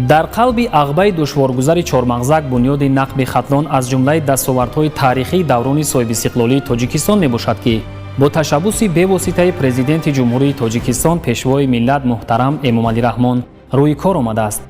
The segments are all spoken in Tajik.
Дар қалби ағбаи душворгузари Чормағзак бунёди нақби Хатлон аз ҷумлаи дастовардҳои таърихии даврони соҳибистиқлолии Тоҷикистон мебошад, ки бо ташаббуси бевоситаи Президенти Ҷумҳурии Тоҷикистон, Пешвои миллат муҳтарам Эмомалӣ Раҳмон рӯи кор омадааст.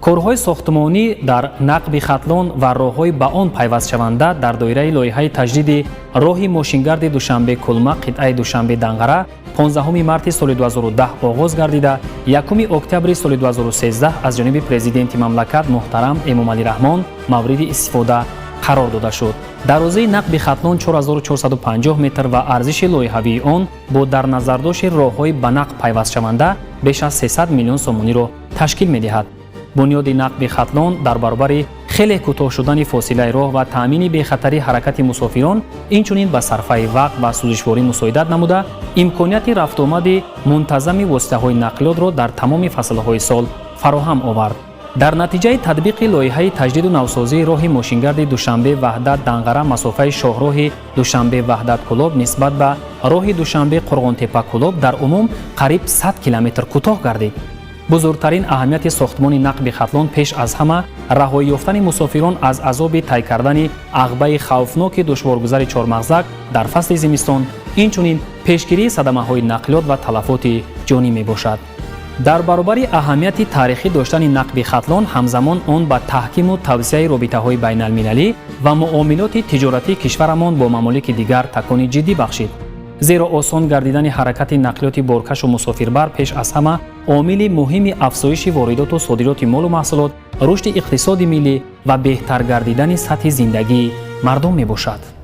Корҳои сохтмонӣ дар нақби Хатлон ва роҳҳои ба он пайвастшаванда дар доираи лоиҳаи таҷдиди роҳи мошингарди Душанбе Кулма, қитъаи Душанбе Данғара 15 марти соли 2010 оғоз гардида, 1 октябри соли 2013 аз ҷониби Президенти мамлакат муҳтарам Эмомалӣ Раҳмон мавриди истифода қарор дода шуд. Дарозаи нақби Хатлон 4450 метр ва арзиши лоиҳавии он бо дар назардошти роҳҳои ба нақб пайвастшаванда беш аз 300 миллион сомониро ташкил медиҳад. Бунёди нақби Хатлон дар баробари хеле кӯтоҳ шудани фосилаи роҳ ва таъмини бехатарии ҳаракати мусофирон, инчунин ба сарфаи вақт ва сӯзишворӣ мусоидат намуда, имконияти рафтуомади мунтазами воситаҳои нақлиётро дар тамоми фаслҳои сол фароҳам овард. Дар натиҷаи татбиқи лоиҳаи таҷдиду навсозии роҳи мошингарди Душанбе Ваҳдат Данғара масофаи шоҳроҳи Душанбе Ваҳдат Кӯлоб нисбат ба роҳи Душанбе Қурғонтепа Кӯлоб дар умум қариб 100 километр кӯтоҳ гардид. Бузургтарин аҳамияти сохтмони нақби Хатлон пеш аз ҳама раҳоӣ ёфтани мусофирон аз азоби тай кардани ағбаи хавфноки душворгузари Чормағзак дар фасли зимистон, инчунин пешгирии садамаҳои нақлиёт ва талафоти ҷонӣ мебошад. Дар баробари аҳамияти таърихӣ доштани нақби Хатлон, ҳамзамон он ба таҳкиму тавсеаи робитаҳои байналмилалӣ ва муомилоти тиҷоратии кишварамон бо мамолики дигар такони ҷиддӣ бахшид, зеро осон гардидани ҳаракати нақлиёти боркашу мусофирбар пеш аз ҳама омили муҳими афзоиши воридоту содироти молу маҳсулот, рушди иқтисоди миллӣ ва беҳтар гардидани сатҳи зиндагии мардум мебошад.